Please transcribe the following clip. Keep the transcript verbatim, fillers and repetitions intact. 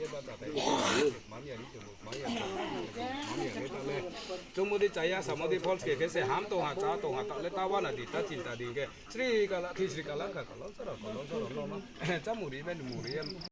ye ba chatai, ma mi ya ni chung, ma mi ya chung, ma mi ya ni ta le. Chung mo di chaya, sa mo di false khe khe se ham tong ha, cha tong ha, ta le ta wa na di, ta chinta di khe. Sri kala, thi sri kala kha, kala sara, kala sara, no, no. Cha muri, ben muri, em.